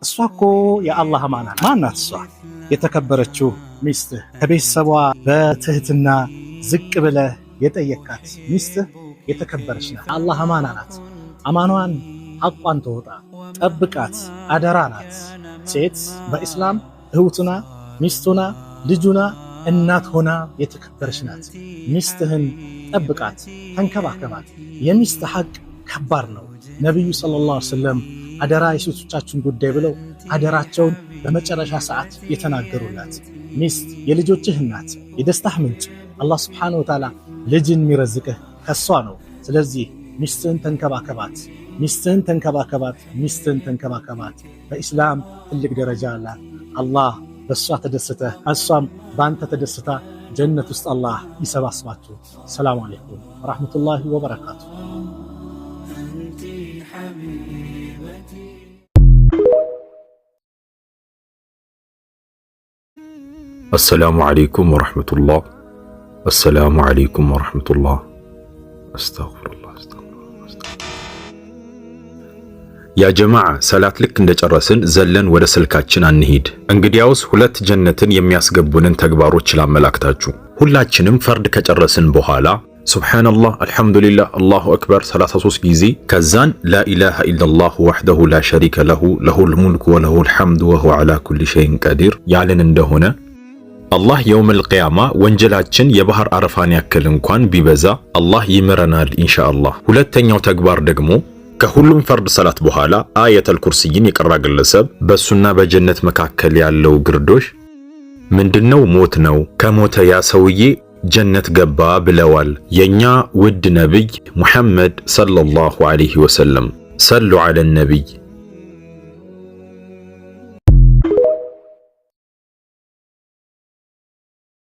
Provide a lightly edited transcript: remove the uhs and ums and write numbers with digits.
እሷ እኮ የአላህ አማና ናት። ማናት እሷ? የተከበረችው ሚስትህ፣ ከቤተሰቧ በትህትና ዝቅ ብለህ የጠየካት ሚስትህ የተከበረች ናት። የአላህ አማና ናት። አማኗን ሐቋን ተወጣ፣ ጠብቃት፣ አደራ ናት። ሴት በኢስላም እህቱና፣ ሚስቱና፣ ልጁና፣ እናት ሆና የተከበረች ናት። ሚስትህን ጠብቃት፣ ተንከባከባት። የሚስት ሐቅ ከባድ ነው። ነቢዩ ሰለላሁ ዐለይሂ ወሰለም አደራ የሴቶቻችሁን ጉዳይ ብለው አደራቸውን በመጨረሻ ሰዓት የተናገሩላት ሚስት የልጆችህ እናት፣ የደስታህ ምንጭ፣ አላህ ስብሓነሁ ወተዓላ ልጅን የሚረዝቅህ ከሷ ነው። ስለዚህ ሚስትህን ተንከባከባት፣ ሚስትህን ተንከባከባት፣ ሚስትህን ተንከባከባት። በኢስላም ትልቅ ደረጃ አላት። አላህ በእሷ ተደስተህ እሷም በአንተ ተደስታ ጀነት ውስጥ አላህ ይሰባስባችሁ። ሰላሙ አለይኩም ወራህመቱላሂ ወበረካቱ። አሰላሙ ዓለይኩም ወረሕመቱላህ። አሰላሙ ዓለይኩም ወረሕመቱላህ። አስተግፊሩላህ፣ አስተግፊሩላህ። ያ ጀማዓ፣ ሰላት ልክ እንደጨረስን ዘለን ወደ ስልካችን አንሂድ። እንግዲያውስ ሁለት ጀነትን የሚያስገቡንን ተግባሮች ላመላክታችሁ። ሁላችንም ፈርድ ከጨረስን በኋላ ሱብሓነላህ፣ አልሐምዱሊላህ፣ አላሁ አክበር 33 ጊዜ፣ ከዛን ላኢላሃ ኢለላሁ ወሕደሁ ላ ሸሪከ ለሁ ለሁል ሙልኩ ወለሁል ሐምዱ ወሁወ ዐላ ኩሊ ሸይን ቀዲር ያልን እንደሆነ አላህ የውመል ቂያማ ወንጀላችን የባህር አረፋን ያክል እንኳን ቢበዛ አላህ ይምረናል ኢንሻአላህ። ሁለተኛው ተግባር ደግሞ ከሁሉም ፈርድ ሰላት በኋላ አየተል ኩርስይን የቀራ ግለሰብ በሱና በጀነት መካከል ያለው ግርዶሽ ምንድነው? ሞት ነው። ከሞተ ያ ሰውዬ ጀነት ገባ ብለዋል የኛ ውድ ነቢይ ሙሐመድ ሰለላሁ ዐለይሂ ወሰለም። ሰሉ ዐለ ነቢይ።